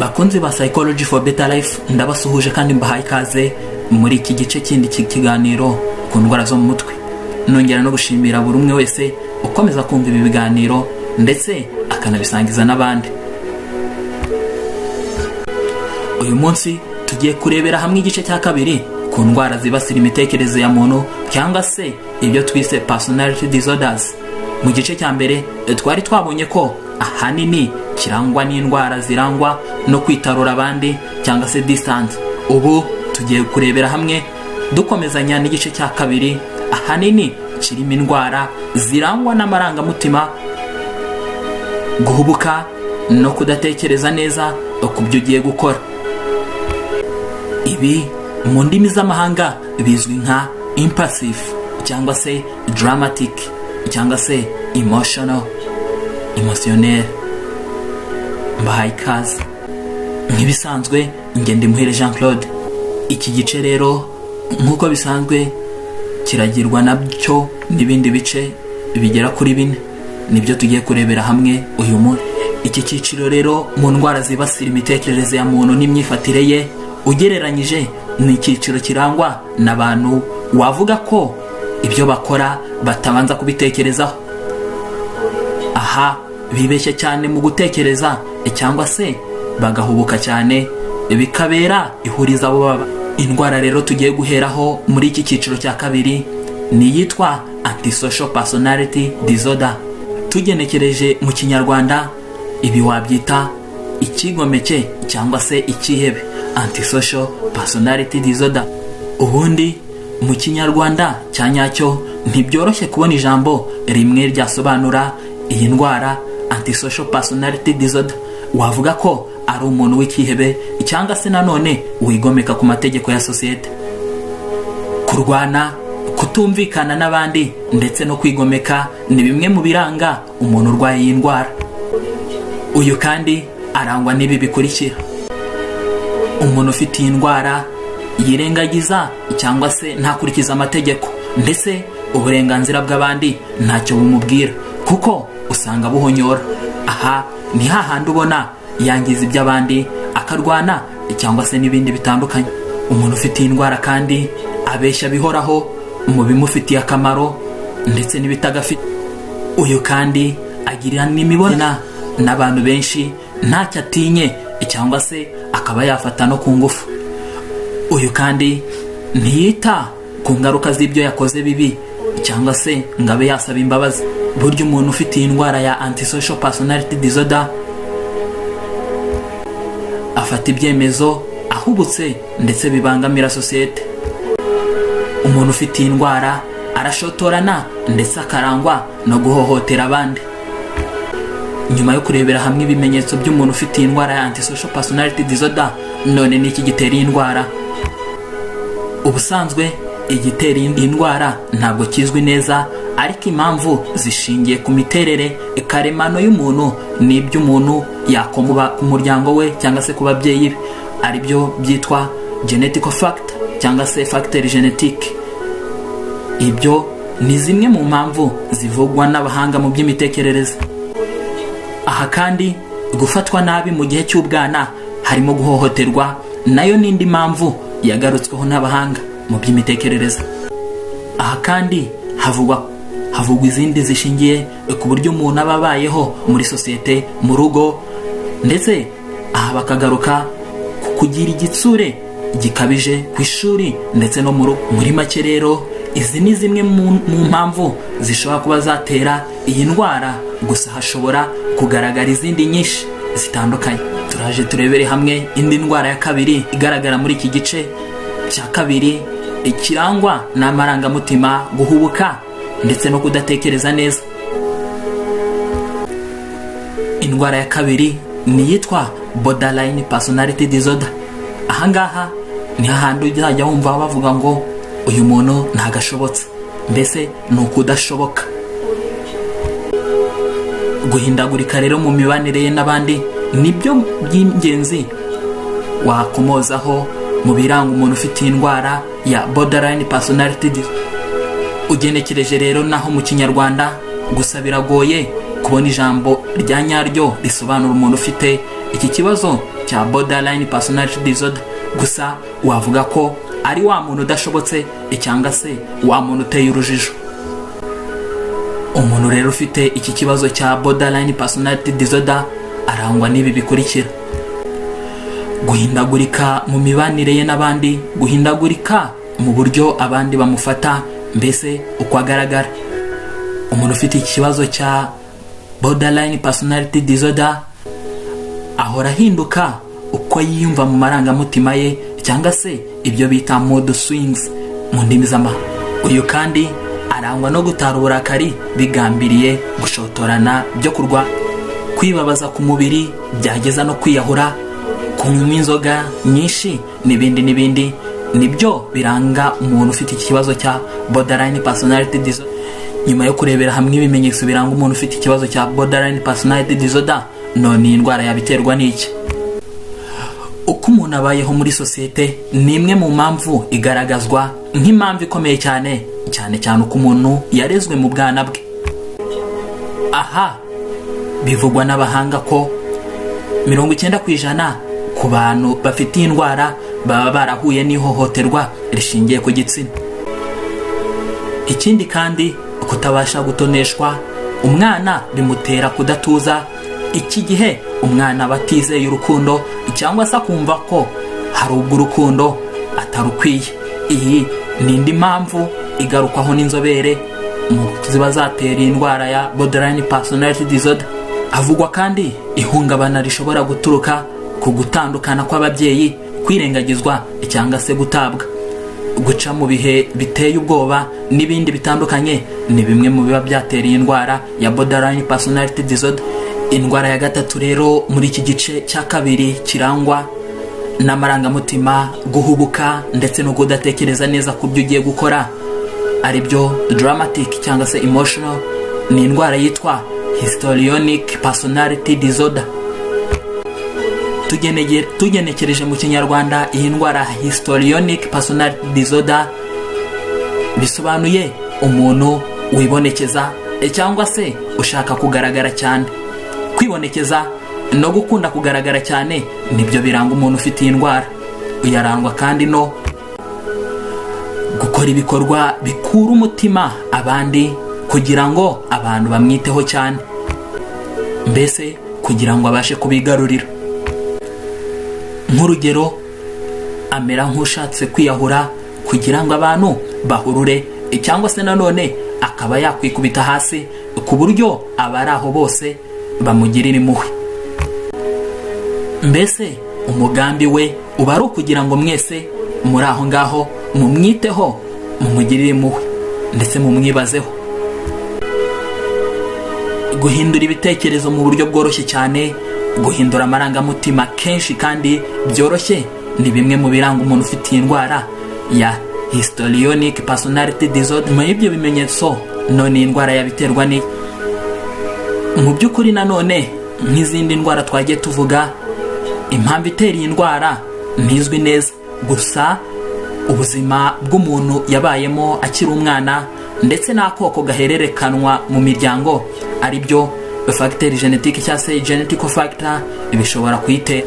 Bakunzi ba Psychology for Better Life, ndabasuhuje kandi mbahaye ikaze muri iki gice kindi cy'ikiganiro ku ndwara zo mu mutwe. Nongera no gushimira buri umwe wese ukomeza kumva ibi biganiro ndetse akanabisangiza n'abandi. Uyu munsi tugiye kurebera hamwe igice cya kabiri ku ndwara zibasira imitekerereze ya muntu, cyangwa se ibyo twise personality disorders. Mu gice cya mbere twari twabonye ko ahanini kirangwa n'indwara zirangwa no kwitarura abandi, cyangwa se distance. Ubu tugiye kurebera hamwe, dukomezanya n'igice cya kabiri, ahanini kirimo indwara zirangwa n'amarangamutima, guhubuka no kudatekereza neza ku byo ugiye gukora. Ibi mu ndimi z'amahanga bizwi nka impulsive, cyangwa se dramatic, cyangwa se emotional, émotionnel. Mbahaye ikaze nk'ibisanzwe, ngende Muhire Jean Claude. Iki gice rero, nk'uko bisanzwe, kiragirwa nabyo n'ibindi bice bigera kuri bine, nibyo tugiye kurebera hamwe uyu munsi. Iki cyiciro rero mu ndwara zibasira imitekerereze ya muntu n'imyifatire ye ugereranyije, ni icyiciro kirangwa n'abantu wavuga ko ibyo bakora batabanza kubitekerezaho. Aha bibeshya cyane mu gutekereza, cyangwa se bagahubuka cyane, bikabera ihuriza abo baba. Indwara rero tugiye guheraho muri iki cyiciro cya kabiri ni iyitwa antisocial personality disorder. Tugenekereje mu Kinyarwanda, ibi wabyita icyigomeke cyangwa se icyihebe, antisocial personality disorder. Ubundi mu Kinyarwanda cya nyacyo ntibyoroshye kubona ijambo rimwe ryasobanura iyi ndwara antisocial personality disorder. Wavuga ko ari umuntu w'icyihebe, cyangwa se nanone wigomeka ku mategeko ya sosiyete. Kurwana, kutumvikana n'abandi ndetse no kwigomeka ni bimwe mu biranga umuntu urwaye iyi ndwara. Uyu kandi arangwa n'ibi bikurikira: umuntu ufite iyi ndwara yirengagiza cyangwa se ntakurikize amategeko, ndetse uburenganzira bw'abandi ntacyo bumubwira kuko usanga buhonyora. Aha ni hahandi ubona yangiza iby'abandi, akarwana cyangwa se n'ibindi bitandukanye. Umuntu ufite iyi ndwara kandi abeshya bihoraho mu bimufitiye akamaro ndetse n'ibitagafite. Uyu kandi agirana imibonano n'abantu benshi ntacyo atinye, cyangwa se akaba yafata no ku ngufu. Uyu kandi ntiyita ku ngaruka z'ibyo yakoze bibi, cyangwa se ngo abe yasaba imbabazi. Burya umuntu ufite iyi ndwara ya antisocial personality disorder afata ibyemezo ahubutse ndetse bibangamira sosiyete. Umuntu ufite iyi ndwara arashotorana ndetse akarangwa no guhohotera abandi. Nyuma yo kurebera hamwe ibimenyetso by'umuntu ufite iyi ndwara ya antisocial personality disorder, none ni iki gitera iyi ndwara? Ubusanzwe igitera iyi ndwara ntabwo kizwi neza, ariko impamvu zishingiye ku miterere karemano y'umuntu n'ibyo umuntu yakomoba ku muryango we cyangwa se ku babyeyi be, aribyo byitwa genetic factor cyangwa se facteur génétique. Ibyo ni zimwe mu mpamvu zivugwa n'abahanga mu by'imitekerereze. Aha kandi gufatwa nabi mu gihe cy'ubwana, harimo guhohoterwa, nayo n'indi mpamvu yagarutsweho n'abahanga mu by'imitekerereze. Aha kandi havugwa izindi zishingiye ku buryo umuntu aba abayeho muri sosiyete, mu rugo, ndetse aha bakagaruka ku kugira igitsure gikabije ku ishuri ndetse no mu rugo. Muri make rero, izi ni zimwe mu mpamvu zishobora kuba zatera iyi ndwara, gusa hashobora kugaragara izindi nyinshi zitandukanye. Turaje turebere hamwe indi ndwara ya kabiri igaragara muri iki gice cya kabiri, kirangwa n'amarangamutima, guhubuka ndetse no kudatekereza neza. Indwara ya kabiri ni iyitwa borderline personality disorder. Ahangaha ni hahandi uzajya wumva bavuga ngo uyu muntu ntagashobotse, mbese ni ukudashoboka. Guhindagurika rero mu mibanire ye n'abandi nibyo by'ingenzi wakomozaho mu biranga umuntu ufite iyi ndwara ya borderline personality disorder. Ugenekereje rero naho mu Kinyarwanda, gusa biragoye kubona ijambo rya nyaryo risobanura umuntu ufite iki kibazo cya borderline personality disorder. Gusa wavuga ko ari wa muntu udashobotse cyangwa se wa muntu uteye urujijo. Umuntu rero ufite iki kibazo cya borderline personality disorder arangwa n'ibi bikurikira: guhindagurika mu mibanire ye n'abandi, guhindagurika mu buryo abandi bamufata, mbese uko agaragara. Umuntu ufite ikibazo cya borderline personality disorder ahora ahinduka uko yiyumva mu marangamutima ye, cyangwa se ibyo bita mood swings mu ndimi z'amahanga. Uyu kandi arangwa no gutara uburakari bigambiriye gushotorana byo kurwa, kwibabaza ku mubiri byageza no kwiyahura, kunywa inzoga nyinshi n'ibindi n'ibindi. Nibyo biranga umuntu ufite iki kibazo cya borderline personality disorder. Nyuma yo kurebera hamwe ibimenyetso biranga umuntu ufite ikibazo cya borderline personality disorder, none iyi ndwara yabiterwa n'iki? Uko umuntu abayeho muri sosiyete ni imwe mu mpamvu igaragazwa nk'impamvu ikomeye cyane, cyane cyane uko umuntu yarezwe mu bwana bwe. Aha bivugwa n'abahanga ko 90% ku bantu bafite iyi ndwara baba barahuye n'ihohoterwa rishingiye ku gitsina. Ikindi kandi, kutabasha gutoneshwa umwana bimutera kudatuza. Iki gihe umwana aba atizeye urukundo, cyangwa se akumva ko hari ubwo urukundo atarukwiye. Iyi ni indi mpamvu igarukwaho n'inzobere mu ziba zatera iyi ndwara ya borderline personality disorder. Havugwa kandi ihungabana rishobora guturuka ku gutandukana kw'ababyeyi, kwirengagizwa cyangwa se gutabwa, guca mu bihe biteye ubwoba n'ibindi bitandukanye, ni bimwe mu biba byatera iyi ndwara ya borderline personality disorder. Indwara ya gatatu rero muri iki gice cya kabiri kirangwa n'amarangamutima, guhubuka ndetse no kudatekereza neza ku byo ugiye gukora, aribyo dramatic cyangwa se emotional, ni indwara yitwa histrionic personality disorder. Tugenekereje mu Kinyarwanda, iyi ndwara histrionic personality disorder bisobanuye umuntu wibonekeza cyangwa se ushaka kugaragara cyane. Kwibonekeza no gukunda kugaragara cyane nibyo biranga umuntu ufite iyi ndwara. Uyarangwa kandi no gukora ibikorwa bikura umutima abandi kugira ngo abantu bamwiteho cyane, mbese kugira ngo abashe kubigarurira. Nk'urugero, amera nk'ushatse kwiyahura kugira ngo abantu bahurure, cyangwa se nanone akaba yakwikubita hasi ku buryo abari aho bose bamugirira impuhwe. Mbese umugambi we uba ari ukugira ngo mwese muri aho ngaho mumwiteho, mumugirire impuhwe ndetse mumwibazeho. Guhindura ibitekerezo mu buryo bworoshye cyane, guhindura amarangamutima kenshi kandi byoroshye, ni bimwe mu biranga umuntu ufite iyi ndwara ya histrionic personality disorder. Nyuma y'ibyo bimenyetso, none iyi ndwara yabiterwa ni? Mu by'ukuri nanone, nk'izindi ndwara twagiye tuvuga, impamvu itera iyi ndwara ntizwi neza. Gusa ubuzima bw'umuntu yabayemo akiri umwana ndetse n'akoko gahererekanwa mu miryango, ari byo facteur génétique cyangwa se genetic factor, bishobora kuyitera.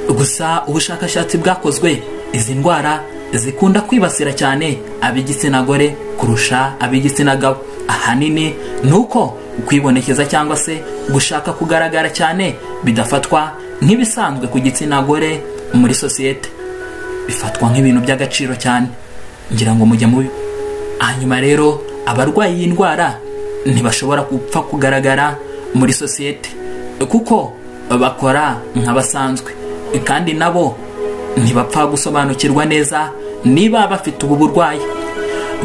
Gusa ubushakashatsi bwakozwe, izi ndwara zikunda kwibasira cyane ab'igitsina gore kurusha ab'igitsina gabo. Ahanini ni uko kwibonekeza cyangwa se gushaka kugaragara cyane bidafatwa nk'ibisanzwe ku gitsina gore muri sosiyete, bifatwa nk'ibintu by'agaciro cyane. Ngira ngo mujya mubi. Hanyuma rero, abarwaye iyi ndwara ntibashobora gupfa kugaragara muri sosiyete kuko bakora nk'abasanzwe, kandi nabo ntibapfa gusobanukirwa neza niba bafite ubu burwayi.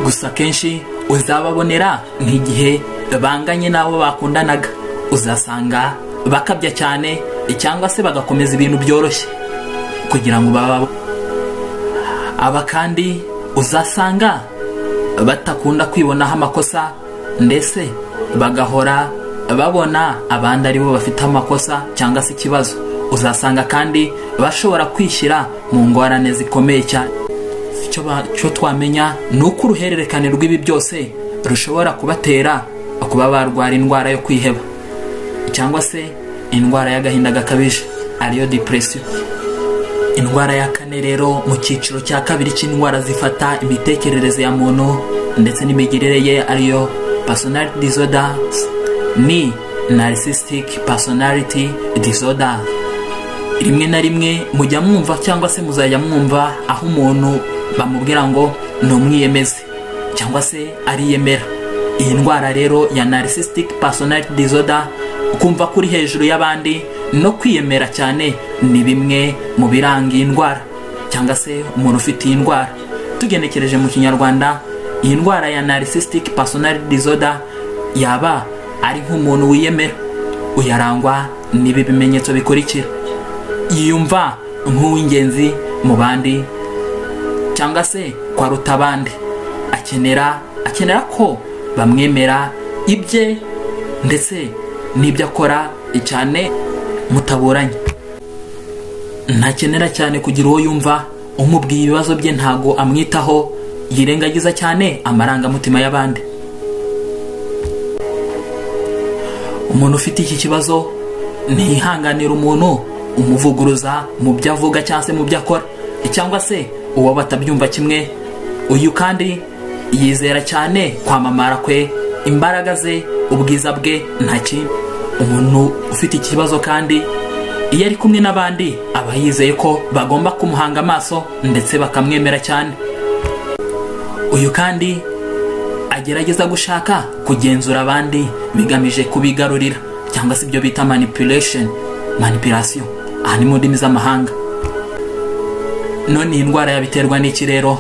Gusa kenshi uzababonera nk'igihe banganye n'abo bakundanaga, uzasanga bakabya cyane cyangwa se bagakomeza ibintu byoroshye kugira ngo baba aba. Kandi uzasanga batakunda kwibonaho amakosa, ndetse bagahora babona abandi aribo bafite amakosa cyangwa se ikibazo. Uzasanga kandi bashobora kwishyira mu ngorane zikomeye cyane. Icyo twamenya ni uko uruhererekane rw'ibi byose rushobora kubatera kuba barwara indwara yo kwiheba cyangwa se indwara y'agahinda gakabije. ariyo depression. Indwara ya kane rero mu cyiciro cya kabiri cy'indwara zifata imitekerereze ya muntu ndetse n'imigirire ye, ariyo personality disorders, ni narcissistic personality disorder. Rimwe na rimwe mujya mwumva cyangwa se muzajya mwumva aho umuntu bamubwira ngo ni umwiyemezi cyangwa se ariyemera. Iyi ndwara rero ya narcissistic personality disorder, kumva ko uri hejuru y'abandi no kwiyemera cyane, ni bimwe mu biranga iyi ndwara cyangwa se umuntu ufite iyi ndwara. Tugenekereje mu Kinyarwanda, iyi ndwara ya narcissistic personality disorder yaba ari nk'umuntu wiyemera. Uyarangwa n'ibi bimenyetso bikurikira: yiyumva nk'uw'ingenzi mu bandi cyangwa se ko aruta abandi, akenera ko bamwemera ibye ndetse n'ibyo akora cyane mutaburanye, ntakenera cyane kugira uwo yumva umubwiye ibibazo bye, ntago amwitaho, yirengagiza cyane amarangamutima y'abandi. Umuntu ufite iki kibazo ntiyihanganira umuntu umuvuguruza mu byo avuga cyangwa se mu byo akora, cyangwa se uwo batabyumva kimwe. Uyu kandi yizera cyane kwamamara kwe, imbaraga ze, ubwiza bwe, nta kindi. Umuntu ufite ikibazo kandi iyo ari kumwe n'abandi aba yizeye ko bagomba kumuhanga amaso ndetse bakamwemera cyane. Uyu kandi agerageza gushaka kugenzura abandi bigamije kubigarurira, cyangwa se ibyo bita manipulation, manipulation, aha ni mu ndimi z'amahanga. None iyi ndwara yabiterwa n'iki rero?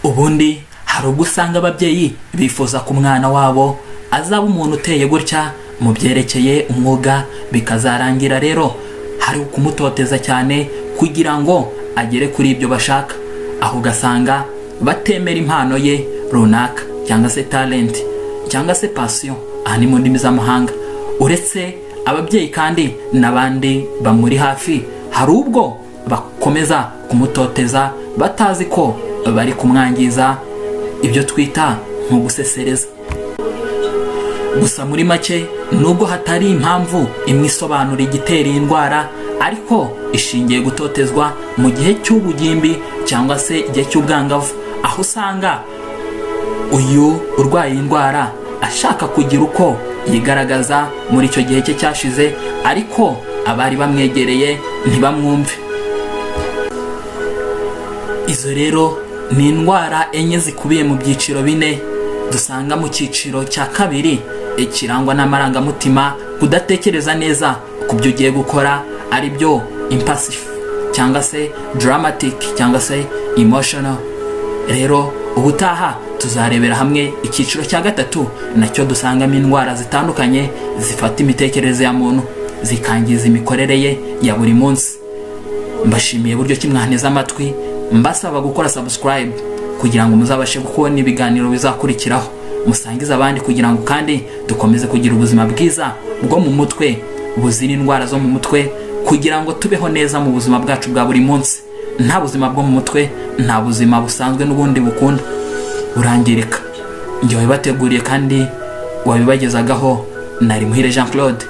Ubundi hari ubwo usanga ababyeyi bifuza ko umwana wabo azaba umuntu uteye gutya mu byerekeye umwuga, bikazarangira rero hari ukumutoteza cyane kugira ngo agere kuri ibyo bashaka, aho ugasanga batemera impano ye runaka cyangwa se talent cyangwa se passion, aha ni mu ndimi z'amahanga. Uretse ababyeyi kandi n'abandi bamuri hafi hari ubwo bakomeza kumutoteza batazi ko bari kumwangiza, ibyo twita nko gusesereza. Gusa muri make, nubwo hatari impamvu imwe isobanura igitera iyi ndwara, ariko ishingiye gutotezwa mu gihe cy'ubugimbi cyangwa se igihe cy'ubwangavu, aho usanga uyu urwaye iyi ndwara ashaka kugira uko yigaragaza muri icyo gihe cye cyashize, ariko abari bamwegereye ntibamwumve. Izo rero ni indwara enye zikubiye mu byiciro bine dusanga mu cyiciro cya kabiri kirangwa n'amarangamutima, kudatekereza neza ku byo ugiye gukora, ari byo impulsive cyangwa se dramatic cyangwa se emotional. Rero ubutaha tuzarebera hamwe icyiciro cya gatatu, nacyo dusangamo indwara zitandukanye zifata imitekerereze ya muntu zikangiza imikorere ye ya buri munsi. Mbashimiye buryo ki mwanteze amatwi, mbasaba gukora subscribe kugira ngo muzabashe kubona ibiganiro bizakurikiraho, musangize abandi kugira ngo kandi dukomeze kugira ubuzima bwiza bwo mu mutwe buzira indwara zo mu mutwe, kugira ngo tubeho neza mu buzima bwacu bwa buri munsi. Nta buzima bwo mu mutwe, nta buzima busanzwe n'ubundi bukunda burangirika. Njye wabibateguriye kandi wabibagezagaho nari Muhire Jean Claude.